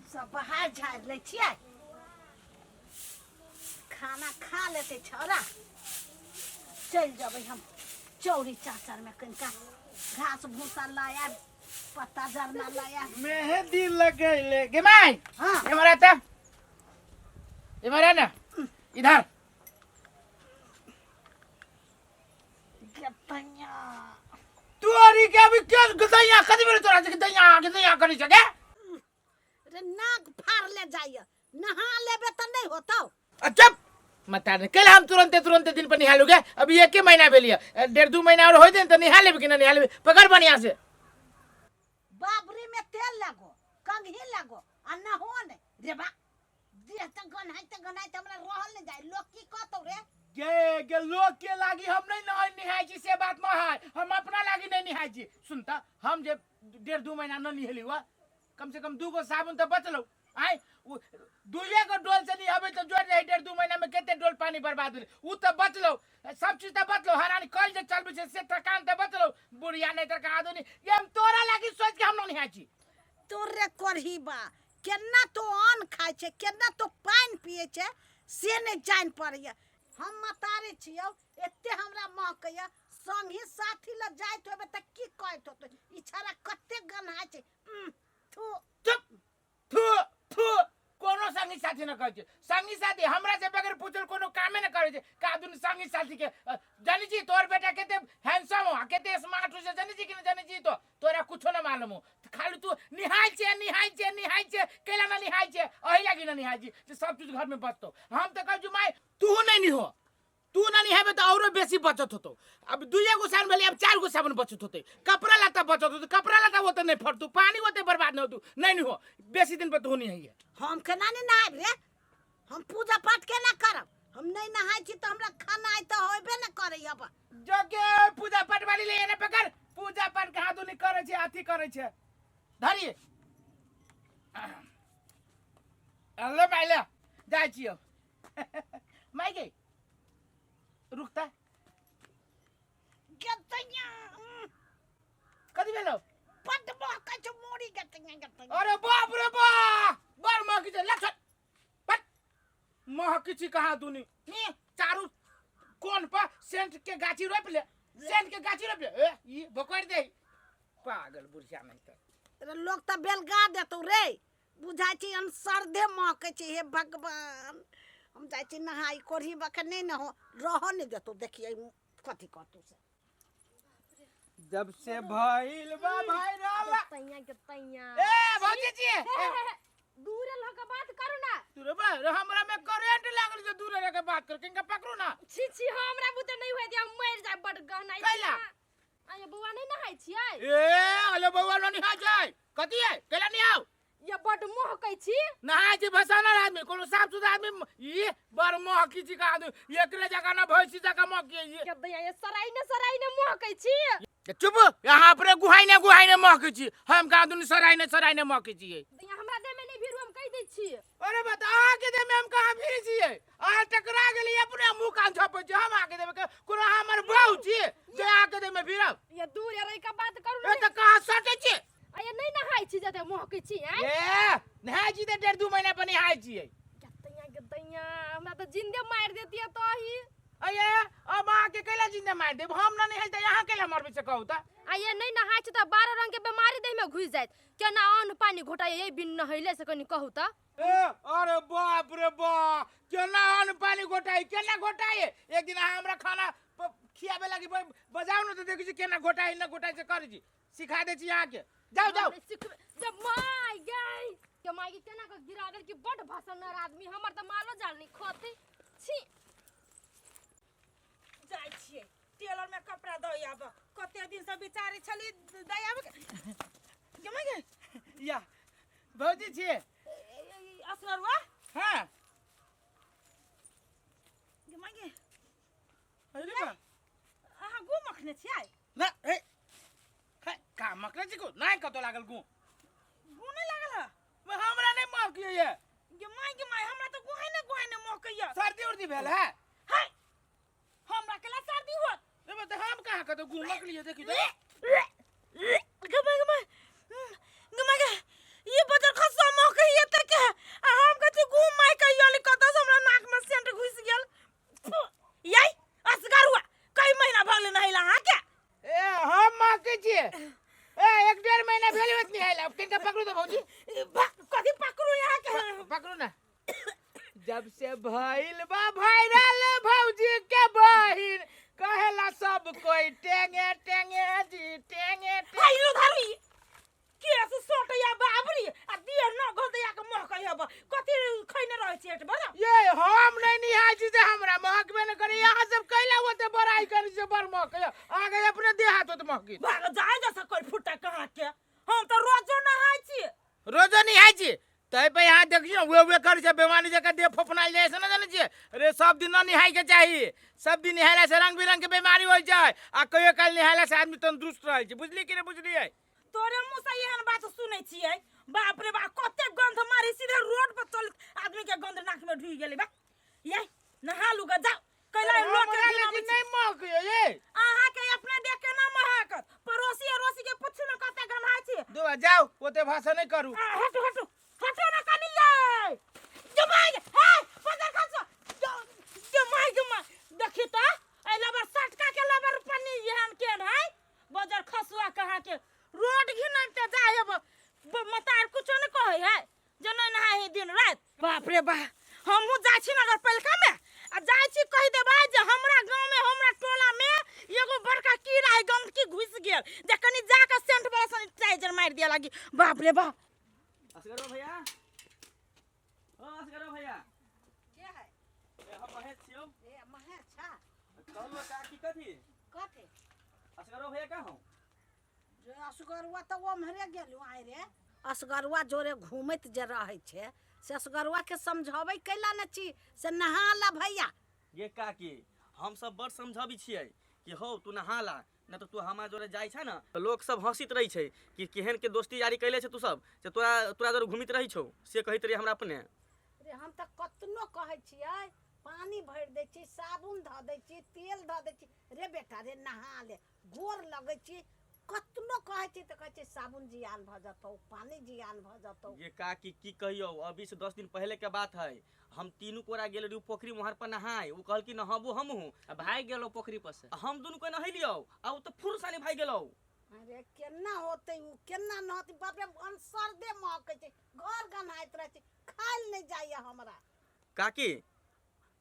सब बाहर झाड़ि लै छियै, खाना खा लेतै छौड़ा। चलि जेबै हम चौरी चाचरमे, कनिका घास भूसा लऽ आयब, पत्ता जरना लऽ आयब। मेहंदी लगैले गे माय। हाँ। इमहर आता, इमहर आ ना इधर। गतैया। तोरी के अभी के गदैया कदी बेर तोरा से गदैया गदैया करी सके। रे नाक फाड़ ले जाइए, नहा लेबे तऽ नहि होतौ। चुप मत ने, कल हम तुरंते तुरंते दिन पर निहा लूगे। अभी एक ही महीना भेलिए, डेढ़ दू महीना और हो दिन तो निहा लेबे कि ना निहा लेबे? पकड़ बढ़िया से। बाबरी में तेल लगो, कंघी लगो आ नहो ने रे बा, देह तऽ गन्हाइते गन्हाइते हमरा रहल नहि जाय। लोक की कहतौ रे? गे गे लोग के लागी हम नहीं नहाय निहाय छी से बात में है, हम अपना लागी नहीं निहाय छी। सुनता हम जे डेढ़ दू महीना न निहेली हुआ, कम से कम दू गो साबुन तो बचलो। आय दुइये गो डोल से निहाबे तो जोड़ रहे, डेढ़ दू महीना में कते डोल पानी बर्बाद भेलै, उ तो बचलो, सब चीज तो बचलो। हरानी कल जे चलबे छै से थकान तो बचलो। बुढ़िया नहीं तर कहा दुनी ये हम तोरा लागी सोच के हम न निहाय छी। तोरे करही बा, केना तो अन्न खाइ छै, केना तो पानि पियै छै से नहि जानि पड़ैया। हम मतारे छियौ, एते हमरा महकैया। संगी साथी लग जाइत होबे तऽ की कहैत होतै, ई छड़ा कते गन्हाइ छै। थू। चुप, थू थू, कोनो संगी साथी न कहै छै। संगी साथी हमरा से बगैर पूछल कोनो कामे न करै छै। का दुनु संगी साथी के जानी छी तोर बेटा केते हैंडसम हो आ केते स्मार्ट हो से जानी छी कि न जानी छी? तो तोरा कुछो न मालूम हो, खाली तू निहाय छे निहाय छे निहाय छे। कैला न निहाय छे? अही लागी न निहाय छी जे सब चीज घर में बचतो। हम तो कहै छी माय तू नहीं निहो, तू ना निहाबे तो औरो बेसी बचत होतो। अब दुइये गो साबुन भेलै, अब चार गो साबुन बचत होते, कपड़ा लत्ता बचत होते, कपड़ा लत्ता ओते नहीं फटतू, पानी ओते बर्बाद नहीं होतू। नहीं नहीं हो बेसी दिन पर तू नहीं है। हम केना नहीं नहायब रे? हम पूजा पाठ केना करब? हम नहीं नहाय छी तऽ हमरा खाना आइ तऽ होबे न करैया। अब जोगे पूजा पाठ वाली ले ने पकड़, पूजा पाठ कहाँ तू नहीं करे छे, अथी करे छे धरी ले माय ले जाइ छियो माय गे रुकता गतैया। कथी भेलो? बड्ड महकै छौ मोरी। गतैया गतैया। अरे बाप रे बाप, बड़ महकी छै लक्षण बट महकी छी कहाँ दुनी नी चारू कोन पर सेंट के गाछी रोपि ले, सेंट के गाछी रोपि ले। ए ई बोकरि दे पागल बुढ़िया नहीं त रे लोग तऽ बेलगा देतौ रे। बुझाइ छै हम सर्दे महकै छै। हे भगवान, हम जाइ छी नहाय। कोढ़ी बके नहि न हो रहऽ नहि देतौ। देखियै कथी कहतौ से। जब से भइल बा भाईरल तैया के तैया। ए भौजी जी, दूर रह के बात करू ना। तू रे बा रे, हमरा में करंट लागल छै, दूर रह के बात कर, किनका पकड़ू ना। छी छी, हमरा बुते नहीं होय दिया, मर जाय। बड गहनाई। कैला? आये बौआ नहीं नहाय छियै? ए अले बौआ न नहाय छै कथी है? कैला नहाओ? ये बड महकै छी। नहाय छी भसानल आदमी, कोनो साफ सुथरा आदमी ई बड़ महकी छी का आदमी, एकरे जगह ना भैंसी जगह महकी ये। के दैया ये सराई ने सराई ने महकै छी। ए, चुप, यहाँ अपने गुहाई ने गुहाई ने महकै छी, हम का दुनी सराई ने सराई ने महकै छी। दैया हमरा देह में नहीं भिरू, हम कहि दै छी। अरे बता अहाँ के देह में हम कहाँ भिरी छियै? अहाँ टकरा गेली अपने मुँह कान झपै छी, हम अहाँ के देह में कोनो अहाँ हमर बहू छी जे अहाँ के देह में भिरब? ये दूर रहि के बात करू ए ने। तऽ कहाँ सटै छी? आये नहीं नहाय छी जते महकै छी आय। ए नहाय छी तऽ डेढ़ दू महीना पर नहाय छियै। गदैया गदैया, हमरा तऽ जिंदे मारि देतियै तो ही। अये अब अहाँ के कैला जिंदे मारि देब? हम न नहाय तऽ अहाँ कैला मारबै से कहू तऽ। आये नहीं नहाय छी तऽ 12 रंग के बीमारी देह में घुसि जायत। केना अन्न पानी घोटाइए ये बिन नहैले से कनी कहू तऽ। ए अरे बाप रे बाप, केना अन्न पानी घोटाई, केना घोटाई? एक दिन अहाँ हमरा खाना खियाबे लागी बजाउ ने तऽ देखै छी केना घोटाई न घोटाई से करै छी, सिखा दै छी अहाँके। जाउ जाउ। हमरे सिखबे जब माय गई के माय के केना के गिरा देल कि बड भसनर आदमी, हमर तऽ मालो जाल नहीं खोते छी। जाइ छियै टेलर में कपड़ा दऽ आब, कते दिन से बिचारी छली दऽ आब के गे। या भौजी छियै? असगरुआ। हाँ। गे माय गे। अरे बा, अहाँ गु मखने छियै? ना ए खै का मखने छी गु? नहीं कतो लागल गु। गु नहीं लागल है? मैं हमरा नहीं महकिए ये। गे माय गे माय, हमरा तऽ गुहाइ ने गुहाइ ने महकैया। सर्दी उर्दी भेल है? है, हमरा केला सर्दी होत? ए बता हम कहाँ कतो गु मखलिए देखी तो। गे माय गे माय, गे माय गे, ई बजर खस्सा महकैया तऽ भौजी। कथी पकड़ू यहाँ के? पकड़ू ना। जब से भइल बा वायरल भौजी के बहिन, कहेला सब कोई टेंगे टेंगे जी टेंगे टेंगे। हाय लो धरी केस सोटया बाबरी आ दिय न गदया के महकै हब, कथी खैने रहै छी एट बड़ा? ये हम नहीं निहाय छी जे हमरा महकबे न करी। यहाँ सब कैला ओते बड़ाई करी से बड़ महकै, आगे अपने देह हाथ होते महकी। भाग जाय जैसा कोई फुटा कहाँ के, हम तो रोजो नहाय छी। रोजो निहाय छी तै पे यहाँ देखियो वे वे करै छै बेमानी जकाँ देह फफनायल जाइ छै, ने जानै छियै रे। सब दिन न निहाय के चाही, सब दिन निहायला से रंग बिरंग के बीमारी होइ छै आ कहियो काल निहायला से आदमी तंदुरुस्त रहै छै। बुझलियै कि नहि बुझलियै? तोरे मुँह से एहन बात सुनै छियै, बाप रे बाप, कते गंध मारी, सीधे रोड पर चल आदमी के गंध नाक में ढुकि गेलै। बा ये नहा लू ग, जाओ कैला लोक के हमरा घिनाबै लेकिन छी। नहीं महकै ये। अहाँ के अपने देख के ना महकत, पड़ोसी अड़ोसी के पूछू न कते गन्हाय छी। दो जाओ, ओते भाषा नहीं करू। आ, हटू हटू हटू ना कनी ये जमाई हे पदर खसो जमाई जमाई देखी त ए लबर सटका के लबर पन्नी एहन केन है बजर खसुआ कहाँ के रोड घिनते जाय अब मतार कुछो न कहै है जे नहीं नहाय है दिन रात। बाप रे बा, हमहूँ जाइ छी नगर पालिका में आ जाइ छी कहि देबै जे हमरा गाँव में हमरा टोला में एगो बड़का कीड़ा है गंदगी घुसि गेल, जे कनी जाके सेंट वाला सैनिटाइजर मारि दिया लागी। बाप रे बाप। असगरो भैया, ओ असगरो भैया। के है? ए, हम महेश छियौ। ए महेश छा? कहलहुँ काकी कथी? कथी? असगरो भैया कहाँ हौ? जे असगरुआ तऽ ओम्हरे गेलहुँ आइ रे। असगरुआ जोरे घूमैत जे रहै छै से असगरुआ के समझाबै कैला ने छी से नहा ला भैया। ये काकी, हम सब बड़ समझाबी छियै कि हौ तू नहा ला, न तऽ तू हमरा जोरे जाइ छै न तऽ लोक सब हँसित रहै छै कि केहन के दोस्ती यारी कैले छै तू सब, से तोरा तोरा जोरे घूमित रहै छौ, से कहैत रहियै हमरा अपने। रे हम तऽ कतनो कहै छियै, पानी भरि दै छी, साबुन धऽ दै छी, तेल धऽ दै छी, रे बेटा रे नहा ले, गोर लगै छी, कतनो कहै छी तऽ कहै छै साबुन जियान भऽ जतौ, पानी जियान भऽ जतौ। ये काकी की कहियौ, अभी से 10 दिन पहले के बात है, हम तीनू कोरा गेल रही पोखरी मोहर पर नहाय, उ कहल कि नहाबू हमहूँ। आ भागि गेलौ पोखरी पर से। आ हम दुनू कोई नहेलियौ आ उ तऽ फुर सानी भागि गेलौ। अरे केना होतै उ, केना नहतै? बाप रे, अनसरदे महकै छै, घर गन्हाइत रहै छै, खायल नहि जाइए हमरा। काकी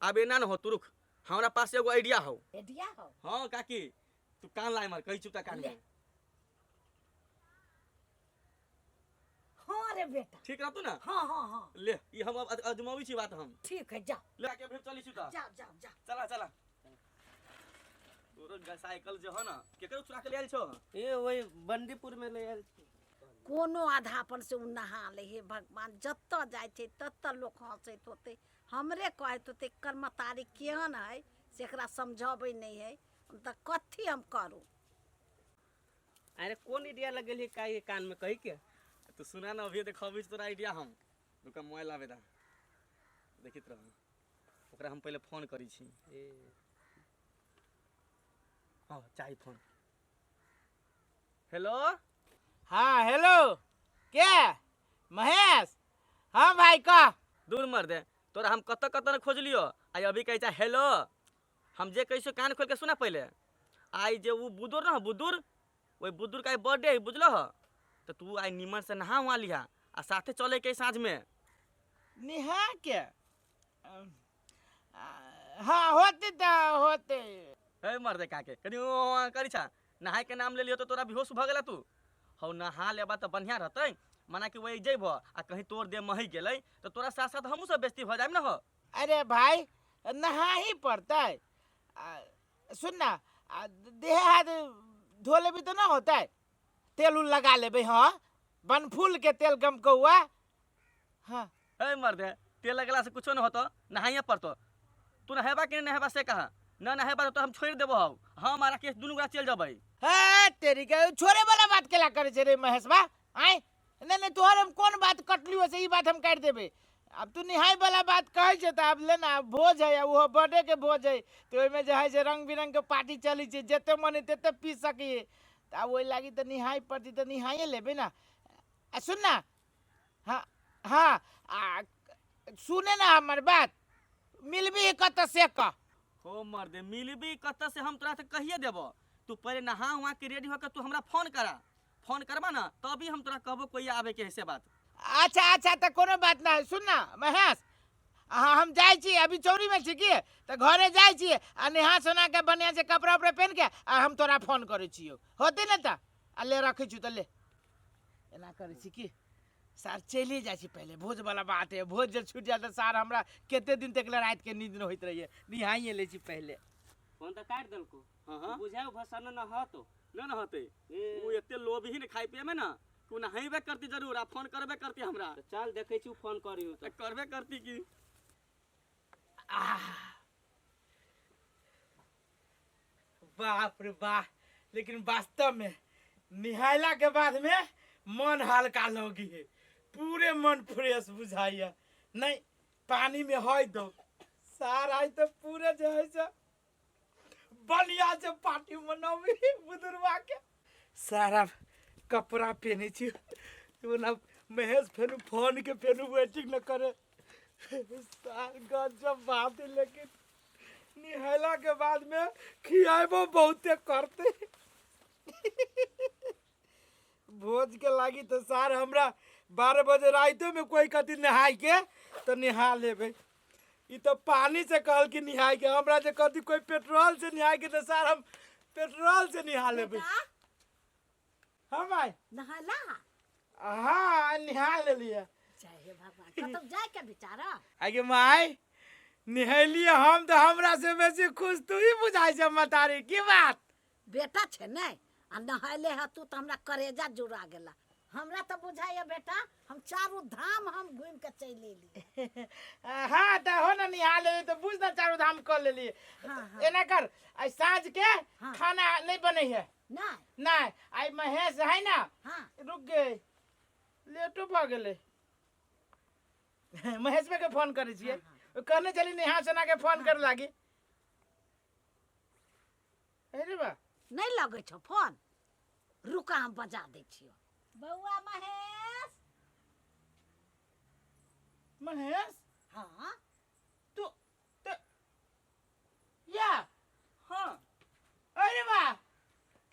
आब एना न हो, तू रुक, हमरा पास एगो आइडिया हौ। आइडिया हौ? हाँ काकी, तू कान लाय मार, कहै छी कान में। हाँ रे बेटा। ठीक रहतौ ना? हाँ हाँ हाँ। ले ई हम अब अजमाबै छी बात हम। ठीक है, जा। ले के भेज चली छी त। जाओ जाओ जाओ। चला चला। तोरो साइकिल जो है ना केकरो चुरा के ले आयल छौ? ए वही बंदीपुर में ले आयल छी। कोनो आधापन से उ नहा ले। हे भगवान, जतऽ जाइ छै ततऽ लोक हँसैत होतै, हमरे कहैत होतै एकर महतारी केहन है से एकरा समझबै नहि है, तऽ कथी हम करू? अरे कोन आइडिया लगेलही काई कान में कही के? तू सुना ना, अभी देखबी तोरा आइडिया हम। रुका मोबाइल आबे दा, देखित रह, ओकरा हम पहले फोन करी छी। ए हाँ चाही फोन। हेलो। हाँ हेलो, के महेश? हाँ भाई कह। दूर मर दे, तोरा हम कतऽ कतऽ ने खोजलियो, आई अभी कहै छै हेलो। हम जे कहै छियौ कान खोल के सुना पहले। आई जे उ बुदुर न, बुदुर, ओहि बुदुर का बर्थडे है, बुझलो ह? तऽ तू आई निमन से नहा उहा लिहा आ साथे चले के साँझ में। निहा के? हाँ होते तऽ होते। हे मर दे काके, कनी ओ करी छा, नहाय के नाम ले लियो तो तोरा बेहोश भऽ गेला तू। हौ नहा लेबा तऽ बढ़िया रहतै, मना कि वही जइबह आ कहीं तोर देह महकि गेलै तऽ तोरा साथ साथ हमहूँ सब बेइज्जती भऽ जायब न हो। अरे भाई नहा ही पड़तै। सुन ना, देह हाथ धो लेबी तऽ ना होतै, तेल उल लगा लेबै। हाँ बनफूल के तेल गमकौआ। हाँ हे मर्दे, तेल लगला से कुछो न होतो, नहाइए पड़तो। तू नहेबा कि नहीं नहेबा से कहा, न नहेबा तो हम छोड़ देबो हौ, हम आ राकेश दुनू गोरा चलि जेबै। हे तेरी के छोड़े वाला बात केला करे छै रे महेशबा? आय नहीं नहीं, तोहर हम कोन बात कटलियो से ई बात हम काटि देबै। अब तू निहाय वाला बात कहै छै तऽ आब ले ना, भोज है, ओहो बर्थडे के भोज है, तऽ ओहिमे जे है से रंग बिरंग के पार्टी चलै छै, जते मन है तते पी सकिए, तऽ आब ओहि लागी तऽ निहाय पड़तै, तऽ निहाये लेबै ना। आ सुन ना, हाँ हाँ, आ सुने ना हमर बात, मिलबी कतऽ से कह। हो मर्दे, मिलबी कतऽ से हम तोरा से कहिए देबो, तू पहले नहा उहा के रेडी होके तू हमरा फोन करा, फोन करबा ना तभी हम तोरा कहबो कोई आवे के है से बात। अच्छा अच्छा, तऽ कोनो बात ना है। सुन ना महेश, हाँ हम जाइ छी, अभी चौरी में छी की, तऽ घरे जाइ छी आ नहा सोना के बढ़िया से कपड़ा उपड़ा पहन के आ हम तोरा फोन करै छियौ, होतै ने तऽ आ ले रखै छी तऽ ले। एना करै छी की सार चलिए जाइ छी पहिले, भोज वाला बात है, भोज जे छूट जाए तऽ सार हमरा कते दिन तक ले राति के नींद न होइत रहिए, निहाइए लै छी पहिले। फोन तऽ काटि देलको। हाँ हाँ, बुझाउ भसन न हतो न न होतै। ए, उ एते लोभ ही ने खाइ पिए में ना कि उ नहेबे करती जरूर आ फोन करबे करती हमरा। तऽ चल देखै छी फोन करियो तऽ करबे करती की। बाप रे वाह, लेकिन वास्तव में निहायला के बाद में मन हल्का लगी है, पूरे मन फ्रेश बुझाइया। नहीं पानी में है दो सार आई तो पूरे जो है से बढ़िया से पार्टी मनाबी बुदुरवा के। सारा कपड़ा पहने छी ओना महेश फेनु फोन के फेनु वेटिंग न करे, सार गजब बात है। लेकिन निहला के बाद में खियाबो बहुते करते भोज के लागी तो सार हमरा 12 बजे राइतो में कोई कथी नहाय के तो नहा लेबे। ई तो पानी से कहल कि नहाय के, हमरा जे कथी कोई पेट्रोल से नहाय के तो सार हम पेट्रोल से नहा लेबे। बेटा हाँ माय नहला? हाँ नहा लेलिए। जय हे भगवान, कतौ जाय के बिचारा? आगे माय नहेलिए हम तो हमरा से बेसी खुश तू ही बुझाइ छै मतारी, की बात? बेटा छै नै आ नहैले ह तू तऽ हमरा करेजा जुड़ा गेला। हमरा तऽ बुझाइया बेटा हम चारू धाम हम घूमि के चलि एली। हाँ तऽ हो ना निहा लेली तऽ बुझ ना चारू धाम कर लेली। हाँ, हाँ। एना कर आइ साँझ के हाँ। खाना नहीं बनै है। नहीं नहीं आइ महेश है ना। हाँ। रुक गए लेटो भऽ गेलै। महेश के फोन करै छियै, कहने चली नेहा सोना के फोन करे लागी। अरे बा नहीं लगै छौ फोन? रुका हम बजा दै छियौ। बौआ महेश। महेश? हाँ। तू तो या हाँ। अरे बा,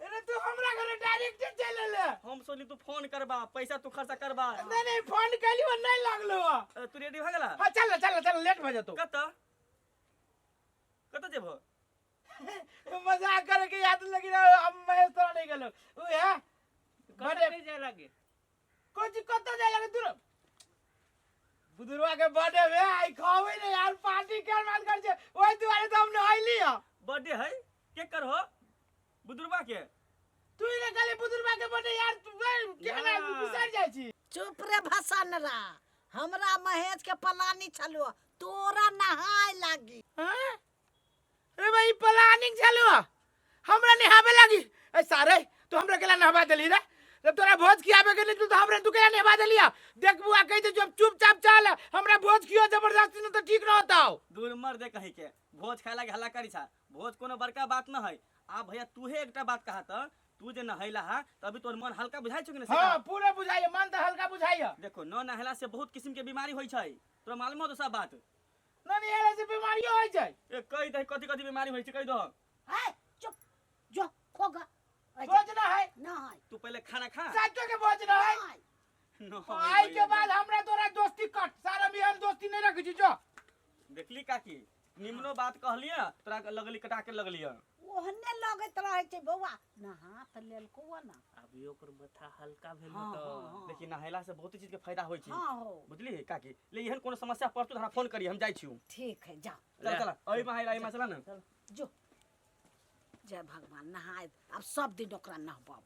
अरे तू हमरा घरे डायरेक्ट चल एले। हम सोचली तू फोन करबा, पैसा तू खर्चा करबा। नहीं नहीं फोन कैली वो नहीं लागलो। तू रेडी भ गेला? हाँ चल चल चल लेट भ जतो। कत कत जेबो? मजाक करे के याद लगी रहा, हम महेश तोरा नहीं गेलो। उ है कतऽ जाय लागे? कुछ कत जाय लागे? दूर बुदुरवा के बर्थडे में आई खावे ने यार, पार्टी कर बात कर छे, ओइ दुआरे तो हम नहैली ह। बर्थडे है के कर हो बुदुरवा के? तू ही ने कहली बुदुरवा के बर्थडे यार, तू केना ना। बिसर जाइ छी? चुप रे भसनरा, हमरा महेश के पलानी छलो तोरा नहाय लागी। हाँ? अरे भाई प्लानिंग छलो हमरा नहावे लागी। ए सारे तू हमरा केला नहवा देली रे, जब तोरा भोज खियावे के नहीं तू तो हमरा तू केला नहवा देलिया। देख बुआ कहि दे जब चुपचाप चल, हमरा भोज खियो जबरदस्ती न तो ठीक न होता। दूर मर दे कहीं के भोज खाए लागे हल्ला करी छा, भोज कोनो बड़का बात न है। आ भैया तूहे एकटा बात कहा त तू जे नहैला हा तभी तोर मन हल्का बुझाइ छौ कि न? हां पूरा बुझाइए, मन त हल्का बुझाइए। देखो न नहला से बहुत किस्म के बीमारी होइ छै, तोरा मालूम हो तो सब बात? न नहला से बीमारियो होइ छै। ए कहि दे कथि कथि बीमारी होइ छै कहि दो। ए चुप जो खोगा भोज न है। न है। तू पहले खाना खा। साचो के भोज न है। न आई के बाद हमरा तोरा दोस्ती कट, सारा बिहान दोस्ती नहीं रखै छी जो। देखली काकी निमनो बात कहलिए तोरा लगली कटा के लगलिए। ओहने लगैत रहै छै बौआ, नहा त लेलको ना। अभी ओकर माथा हल्का भेल हाँ, त हाँ, हाँ। देखी नहेला से बहुत चीज के फायदा होइ छै। हाँ हो। बुझली काकी? ले एहन कोनो समस्या पड़तौ त हमरा फोन करी, हम जाइ छियौ। ठीक है जाओ। चल चल ओइ में आइला, ओइ में चला ना। जो जय भगवान नहाय अब सब दिन ओकरा नहबाब।